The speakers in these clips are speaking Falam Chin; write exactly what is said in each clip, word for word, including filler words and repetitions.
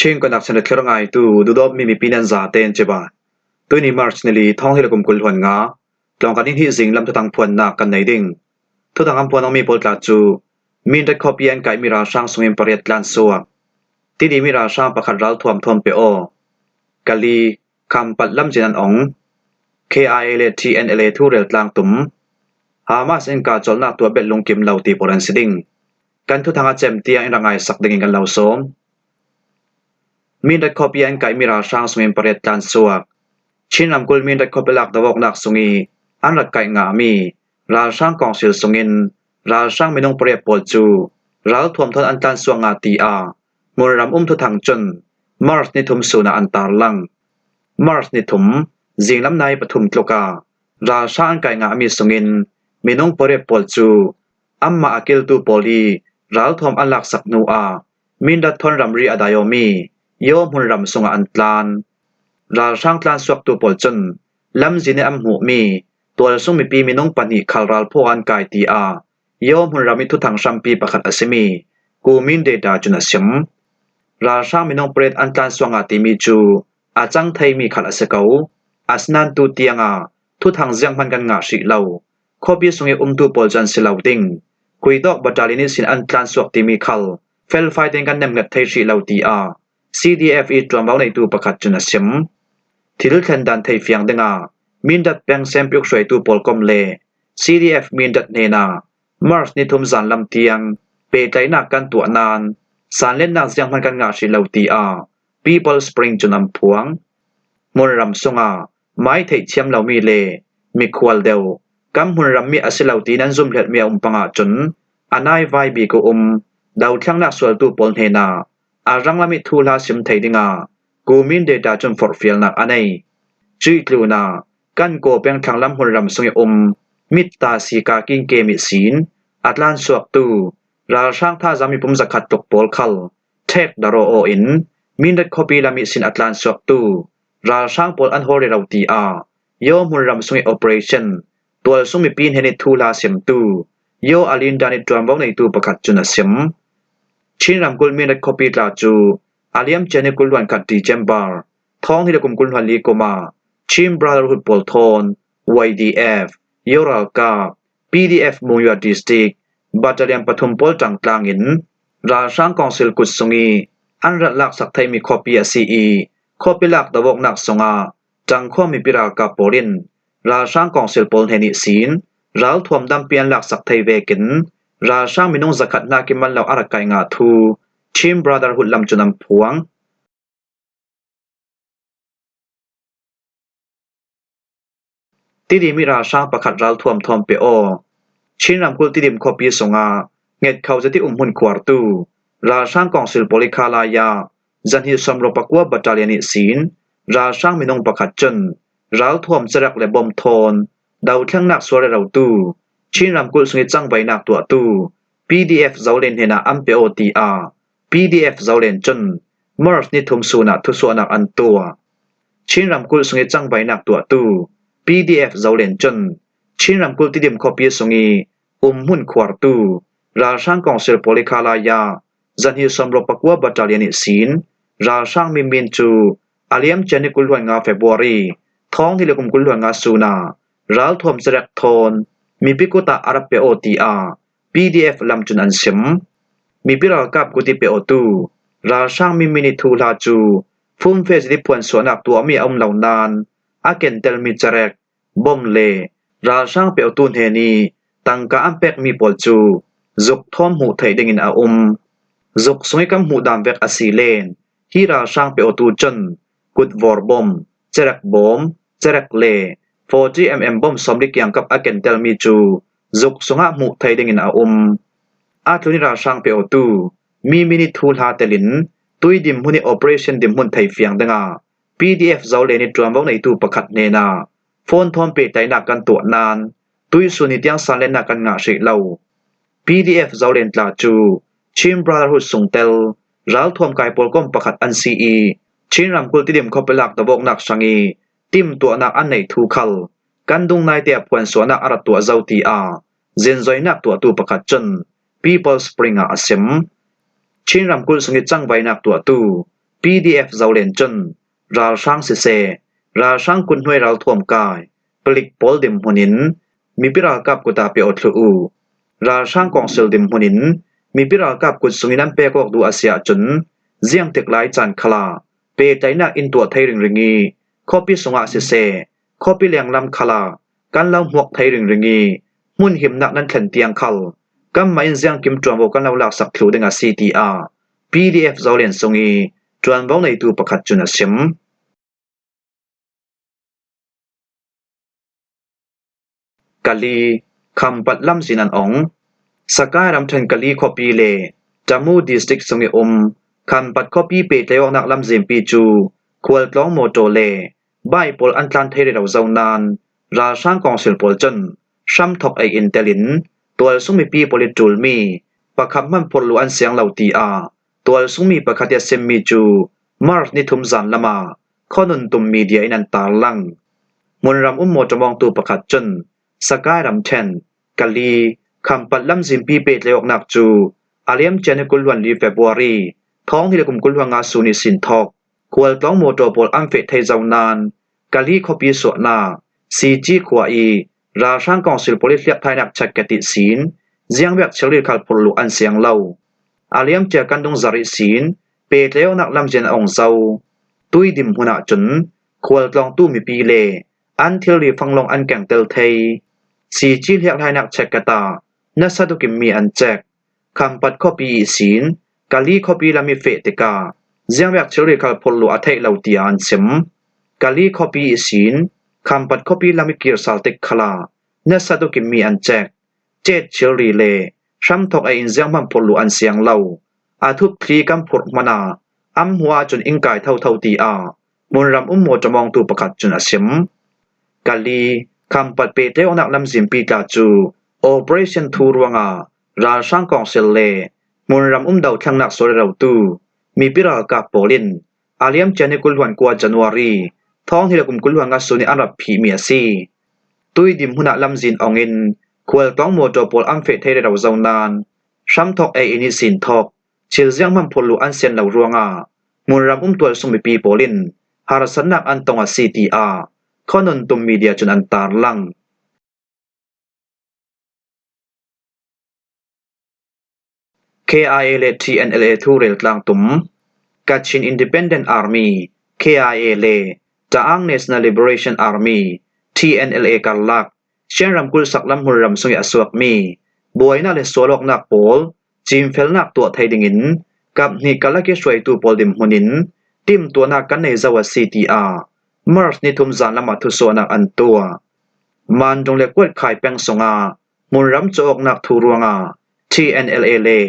Chin Connection le thlir ngaitu dudawpmi mipi nan zaten cibai. Tuini March ni li, thawng hnih le kum kul hluan nga, tlawngkan in hih zinglam thuthang phuannak kan nei ding. Thuthang an phuan awmi pawl tla cu Mindat khuapi an kaihmi ralhrang sungin pariat tlansuak. Tidimi ralhrang pakhat ralthuam thawn pe aw. Kali, Khampat lamzin an ong. K I A le T N L A thu rel tlang tum. Hamas in kah colhnak tuah bet lungkim lo ti pawl an si ding. Kan thuthang a cem tiang in rak ngaisak dingin kan lo sawm. Mindat khuapi an kaihmi ralhrang sungin pariat tlansuak. Chin ramkulh Mindat khuapi lak do awknak sung i an rak kaih ngahmi ralhrang kawngsil sungin ralhrang minung pariat pawl cu ralthuam thawn an tlansuak ngah, tiah hmunram um thuthang cun March ni thum sun ah an tarlang. March ni thum, zinglam nai pathum tluk ah ralhrang an kaih ngahmi sungin minung pariat pawl cu anmah a kiltu pawl i ralthuam an laksak hnu ah Mindat thawn ramri a dai awmi Yaw hmunram sungah an tlan. Ralhrang tlansuaktu pawl cun lamzin in an hmuhmi tualsung mipi minung pahnih khal ralphaw an kai, tiah Yaw hmunram i thuthang hrampi pakhat a simi Kumin Data cun a sim. Ralhrang minung pariat an tlansuak ngah timi cu a cang theimi khal a si ko. Asinain tu tiangah thuthang zianghman kan ngah hrih lo. Khuapi sung i umtu pawl cu an si lo ding. Kuitawk battalion ihsin an tlansuak timi khal felfai tein kan nemnget thei hrih lo, tiah C D F i ṭuanvo neitu pakhat cun a sim. Thil thlen dan theifiang dingah Mindat peng senpi uk hruaitu pawl kom le C D F Mindat hnenah March ni thum zanlam tiang pehtlaihnak kan tuah nain sanlennak zianghman kan ngah hrih lo, tiah People Spring cun an phuang. Hmunram sungah mai theih thiam lomi le mikhual deuh, kan hmunram mi a si lo tiin an zumhlelhmi a um pangah cun a nai vai bik uh um. Dothlennak sualtu pawl hnenah a ranglam i thuhla sim thei dingah Kumin Data cun forhfialnak a nei. Cuih tlunah kan Kaw peng thlanglam hmunram sung i um Mitta Sika King Kem ihsin a tlansuaktu ralhrang thazaang mipum zakhat tluk pawl khal ṭhek daraw aw in Mindat khuapi lam ihsin a tlansuaktu ralhrang pawl an hawl rero, tiah Yaw hmunram sung i operation tualsung mipi hnen i thuhla simtu Yaw Alindan i ṭuanvo neitu pakhat cun a sim. Chin ramkulh Mindat khuapi tla cu a liamcia ni kul hluan khat December, thawng hnih le kum kul hluan li kum ah Chin Brotherhood pawl thawn Y D F, Yaw ralkap, P D F Monywa District, Battalion pathum pawl ṭangtlang in ralhrang kawngsil kut sung i an rak laksak theimi khuapi a si i khuapi lak do awknak sungah ṭangkhua mipi ralkap pawl in ralhrang kawngsil pawl hnen ihsin ralthuam tampi an laksak thei vekin ralhrang minung zakhat hnakin man lo a rak kaih ngah thu Chin Brotherhood lam cun an phuang. Tidim i ralhrang pakhat ralthuam thawn pe aw. Chin ramkulh Tidim khuapi sungah Ngetkho zet i umhmun khuartu ralhrang kawngsil pawl i khalai ah zahnih sawmruk pakua battalion ihsin ralhrang minung pakhat cun ralthuam cerek le bom thawn dothlennak sual rerotu Chin ramkulh sung i cangvainak tuahtu P D F Zolen hnenah an pe aw, tiah P D F Zolen cun March ni thum sun ah thusuahnak an tuah. Chin ramkulh sung i cangvainak tuahtu P D F Zolen cun Chin ramkulh Tidim khuapi sung i umhmun khuartu ralhrang kawngsil pawl i khalai ah zahnih sawmruk pakua battalion ihsin ralhrang minmin cu a liamcia ni kul hluan nga February, thawng hnih le kum kul hluan nga sun ah ralthuam cerek thawn mipi kut ah a rak pe aw, tiah P D F lam cun an sim. Mipi ralkap kut i pe awtu ralhrang minmin i thuhla cu fumfe zit i phuansuahnak tuahmi a um lo nain a kentelmi cerek, bom le ralhrang pe awtu hnen i tangka an pekmi pawl cu zuk thawn hmuh theih dingin a um. Zuk sung i kan hmuh dan vek a si len hi ralhrang pe awtu cun kutvor bom, cerek bom, cerek le forty mm bom sawmli kiangkap a kentelmi cu zuk sungah hmuh thei dingin a um. A tlun i ralhrang pe awtu minmin i thuhla telin tui dinhmun i operation dinhmun theifiang dingah P D F Zolen i ṭuanvo neitu pakhat hnenah phone thawn pehtlaihnak kan tuah nain tuihsun i tiang sanlennak kan ngah hrih lo. P D F Zolen tla cu Chin Brotherhood sungtel ralthuam kai pawl kom pakhat an si i Chin ramkulh Tidim khuapi lak do awknak hrang i timtuahnak an neih thu khal kan dung naite a phuansuahnak a rak tuah zo, tiah zinzoinak tuahtu pakhat cun People Spring ah a sim. Chin ramkulh sung i cangvainak tuahtu PDF Zolen cun ralhrang siseh, ralhrang kuthnuai ralthuam kai, palik pawl dinhmun in mipi ralkap kut ah pe aw thluh uh. Ralhrang kawngsil dinhmun in mipi ralkap kut sungin an pek awk duh a si ahcun, ziangtik lai caan khalah pehtlaihnak in tuah thei ringring ih, khuapi sungah siseh, khuapi lenglam khalah kan lo hmuak thei ringring ih, hmun himnak nan thlen tiang khal kanmah in ziangkim ṭuanvo kan lo laksak thluh ding a si, tiah PDF Zolen sung ih ṭuanvo neitu pakhat cun a sim. Kali, Khampat lamzin an ong. Sakai ramṭhen Kali khuapi le Tamu District sung ih um Khampat khuapi pehtlaih awknak lamzinpi cu khualtlawng mawṭaw le bike pawl an tlan thei rero zo nain, ralhrang kawngsil pawl cun hramthawk ei in telin tualsung mipi pawl ih ṭulmi pakhat hman phurh luh an siang lo, tiah tualsungmi pakhat ih a simmi cu March ni thum zan lamah Khonuntum Media in an tarlang. Hmunram um mawṭaw mawngtu pakhat cun Sakai ramṭhen Kali, Khampat lamzinpi pehtlaih awknak cu a liamcia ni kul hluan li February thawng hnih le kum kul hluan nga sun ihsin thawk khualtlawng mawṭaw pawl an feh thei zo nain, Kali khuapi suahnak Sici khua ih ralhrang kawngsil pawl ih hliakthlainak check-at ihsin ziangvek thilri khal phurh luh an siang lo. A liamcia kan dung zarh ihsin pehtlaih awknak lamzin a ong zo. Tui dinhmun ahcun khualtlawngtu mipi le an thilri fanglawng an kengtel thei. Sici hliakthlainak check-at ah nasa tukin mi an cek. Khampat khuapi ihsin Kali khuapi lam ih feh tikah ziangvek thilri khal phurh luh a theih lo, tiah an sim. Kali khuapi ihsin Khampat khuapi lam ih kir sal tik khalah nasa tukin mi an cek. Cet thilri le hramthawk ei in zianghman phurh luh an siang lo. A thup thli kan phurh hmanah an hmuh ahcun in kai thotho, tiah hmunram um mawṭaw mawngtu pakhat cun a sim. Kali, Khampat pehtlaih awknak lamzinpi tla cu operation thu ruangah ralhrang kawngsil le hmunram um dothlengnak sual rerotu mipi ralkap pawl in a liamcia ni kul hluan kua January thawng hnih le kum kul hluan nga sun ih an rak phihmi a si. Tui dinhmun ah lamzin ong in khualtlawng mawṭaw pawl an feh thei rero zo nain, hramthawk ei in ihsin thawk thil zianghman phurh luh an sian lo ruangah hmunram um tualsung mipi pawl in harsatnak an tong a si, tiah Khonuntum Media cun an tarlang. KIA le TNLA thu rel tlangtum. Kachin Independent Army, KIA le Ta'ang National Liberation Army, TNLA karlak Shan ramkulh saklam hmunram sungih a suakmi buainak le sualawknak pawl cinfelnak tuah thei dingin kap hnih karlak ih hruaitu pawl dinhmun in timtuahnak kan nei zo a si, tiah March ni thum zan lamah thusuahnak an tuah. Mandung le Kuatkhai peng sungah hmunram cawhawknak thu ruangah TNLA le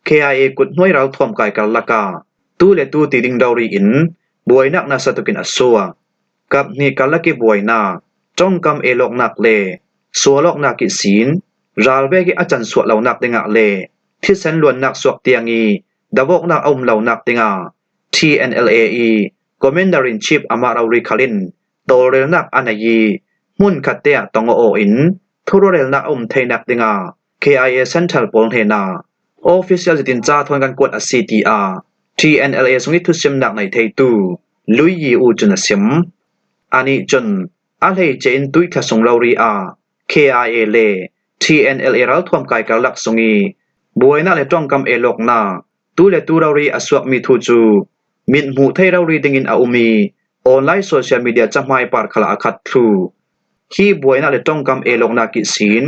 KIA kuthnuai ralthuam kai karlak ah tu le tu ti ding rori in buainak nasa tukin a suak. Kap hnih karlak ih buainak, ṭongkam el awknak le sual awknak ihsin ralvek ih a cansuah lonak dingah le thisen luannak suak tiang ih do awknak a um lonak dingah TNLA ih Commander in Chief amah rori khal in tawlrelnak a nei ih hmunkhat te ah tong aw aw in thuruahrelnak a um theinak dingah KIA Central pawl hnenah official zetin ca thawn kan kuat a si, tiah TNLA sungih thusimnak nei theitu Lui Yi U cun a sim. Anih cun a hleice in tuih thla sung rori ah KIA le TNLA ralthuam kai karlak sungih buainak le ṭongkam el awknak tu le tu rori a suakmi thu cu mithmuh thei rori dingin a um ih online social media cahmai par khalah a khat thluh. Hi buainak le ṭongkam el awknak ihsin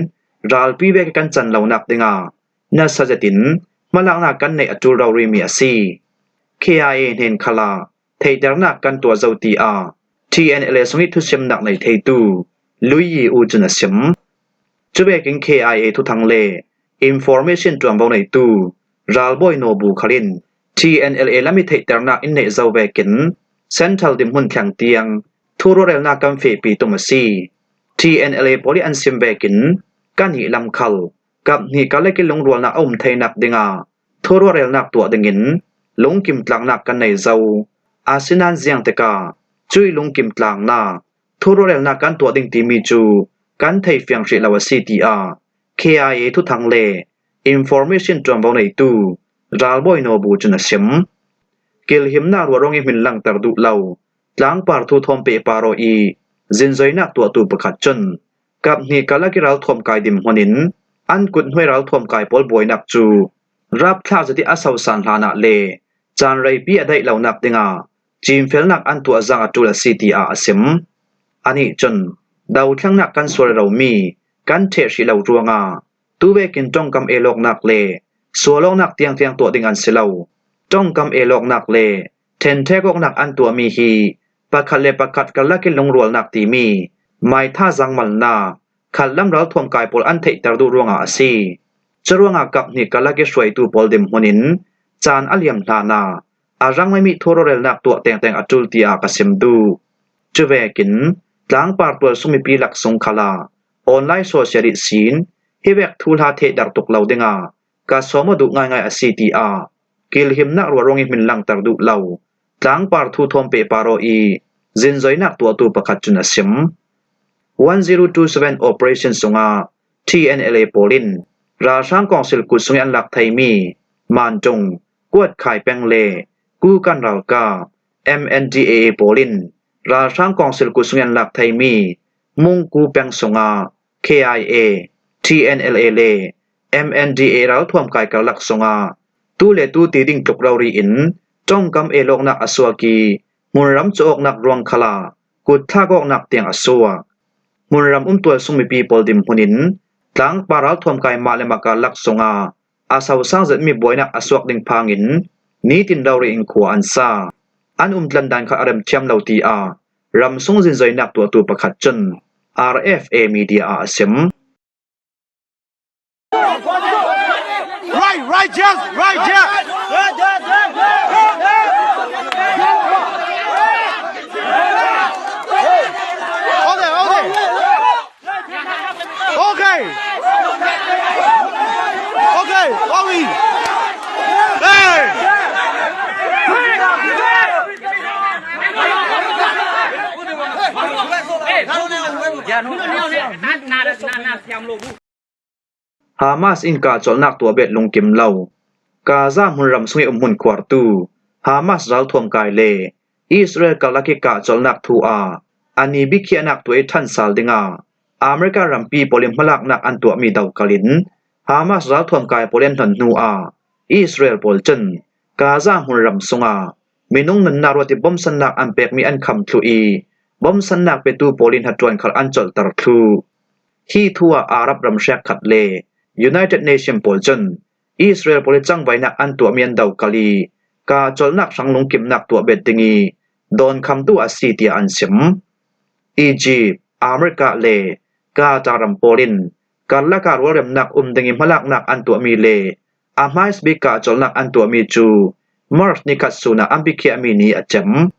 ralpi vek ih kan can lonak dingah nasa zetin hmalaknak kan neih a ṭul rorimi a si. KIA hnen khalah theihternak kan tuah zo, tiah TNLA sungih thusimnak nei theitu Lui Yi U cun a sim. Cuvekin KIA thuthang le information ṭuanvo neitu ralbawi Naw Bu khal in TNLA lam ih theihternak in neih zo vekin Central dinhmun thleng tiang thuruahrelnak kan fehpi tum a si. TNLA pawl ih an sim vekin kannih lam khal kap hnih karlak ih lungrualnak a um theinak dingah thuruahrelnak tuah dingin lungkim tlaknak kan nei zo. Asinain ziang tikah cuih lungkim tlaknak thuruahrelnak kan tuah ding timi cu kan thei fiang hrih lo a si, tiah KIA thuthang le information ṭuanvo neitu ralbawi Naw Bu cun a sim. kilhimnak ruah ruangih hmin langter duh lo tlangpar thu thawm pehpar aw i zinzoinak tuahtu pakhat cun kap hnih karlak i ralthuam kai dim hmunin an kut hnuai ralthuam kai pawl buainak cu rapthlak zet i a sosan hlanah le caan reipi a daih lonak dingah cimfelnak an tuah zang a ṭul a si, tiah a sim. Anih cun dothlengnak kan sual romi kan ṭheh hrih lo ruangah tuvekin ṭongkam elawknak le sualawknak tiangtiang tuah ding an si lo. Ṭongkam elawknak le ṭhenṭhek awknak an tuahmi hi pakhat le pakhat karlak i lungrualnak timi maitha zangmalnak khatlam ralthuam kai pawl an theihter duh ruangah a si. Curuangah kap hnih karlak i hruaitu pawl dim hmunin caan a liam hlanah a rang maimih thu rorelnak tuah tengteng a ṭul, tiah ka sim duh. Cuvekin tlangpar tualsung mipi laksung khalah online social ihsin hi vek thuhla thehdarh tuk lo dingah ka sawm aw duh ngaingai a si, tiah kilhimnak ruah ruangih hmin langter duh lo tlangpar thu thawm pehpar aw i zinzoinak tuahtu pakhat cun a sim. One zero two seven operation sungah T N L A pawl in ralhrang kawngsil kut sung i an lak theimi Mantung, Kuatkhai peng le Kukan ralkap, M N D A A pawl in ralhrang kawngsil kut sung i an lak theimi Mungku peng sungah K I A, T N L A le M N D A A ralthuam kai karlak sungah tu le tu ti ding tluk rori in ṭongkam elawknak a suak i hmunram cu awknak ruang khalah kutthlak awknak tiang a suak. Hmunram um tualsung mipi pawl dim hmunin tlangpar ralthuam kai mah le mah karlak sungah a sosang zetmi buainak a suak ding phangin nitin rori in khua an sa. An umtlan dan khat a remthiam lo, tiah ramsung zinzoinak tuahtu pakhat cun R F A media ah a sim. Right, right, yes, right, yes. Hold it, hold it. Okay. Okay, Ollie. Hey. Hamas in kahcolhnak tuah bet lungkim lo. Gaza hmunram sung i umhmun khuartu Hamas ralthuam kai le Israel karlak i kahcolhnak thu ah a ni bikhiahnak tuah i ṭhan sal dingah America rampi pawl i hmalaknak an tuahmi dokal in Hamas ralthuam kai pawl i an hnon hnu ah Israel pawl cun Gaza hmunram sungah minung nunnak ruat i bomsannak an pekmi an kham thluh i bomsannak petu pawl i hnaṭuan khal an colhter thluh. Hi thu ah Arab ram hrekkhat le United Nation pawl cun Israel pawl i cangvainak an tuahmi an dokal i kahcolhnak hrang lungkimnak tuah bet ding i dawnkhamtu a si, tiah an sim. Egypt, America le Qatar ram pawl in karlak ah rualremnak um ding i hmalaknak an tuahmi le a hmaisabik kahcolhnak an tuahmi cu March ni khat sun ah an bikhiahmi ni a cem.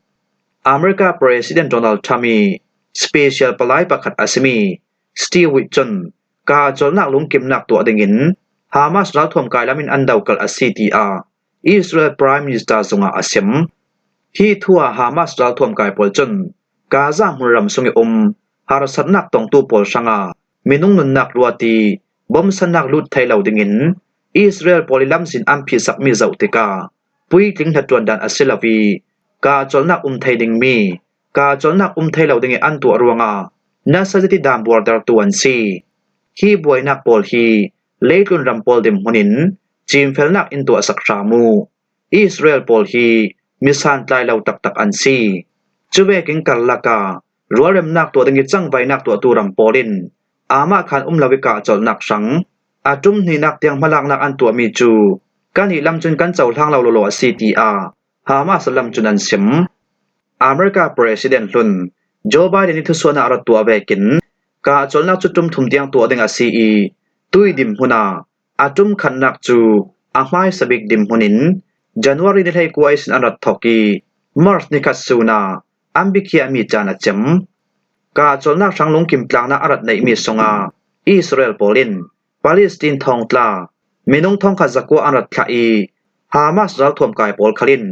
America President Donald Trump i special palai pakhat a simi Steve Witt cun kahcolhnak lungkimnak tuah dingin Hamas ralthuam kai lam in an dokal a si, tiah Israel Prime Minister zungah a sim. Hi thu ah Hamas ralthuam kai pawl cun Gaza hmunram sung i um harsatnak tongtu pawl hrangah minung nunnak ruat i bomsannak lut thei lo dingin Israel pawl i lamzin an phihsakmi zoh tikah puitling hnaṭuan dan a si lo i kahcolhnak um thei dingmi, kahcolhnak um thei lo ding i an tuah ruangah nasa zet i dam buartertu an si. Hi buainak pawl hi leitlun ram pawl dim hmunin cimfelnak in tuahsak hram uh. Israel pawl hi misantlai lo taktak an si. Cuvekin karlak ah rualremnak tuah ding i cangvainak tuahtu ram pawl in amah khan um lo i kahcolhnak hrang a ṭum hnihnak tiang hmalaknak an tuahmi cu kannih lam cun kan cohlang lo lawlaw a si, tiah Hamas lam cun an sim. America President hlun Joe Biden i thusuan ah a rak tuah vekin kahcolhnak cu ṭum thum tiang tuah ding a si i tui dim hmun ah a ṭum khatnak cu a hmaisabik dim hmunin January ni hleikua ihsin an rak thawk i March ni khat sun ah an bikhiahmi caan a cem. Kahcolhnak hrang lungkim tlangnak a rak neihmi sungah Israel pawl in Palestine thawngtla minung thawngkhat zakua an rak thlah i Hamas ralthuam kai pawl khal in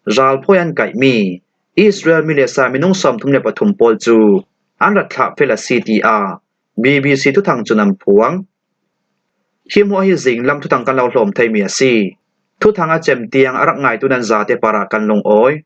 ralphawi an kaihmi Israel milesa minung sawmthum le pathum pawl cu an rak thlah fel a si, tiah B B C thuthang cun an phuang. Hi hmuah hi zinglam thuthang kan lo hlawm theimi a si. Thuthang a cem tiang a rak ngaitu nan zate parah kan lungawi.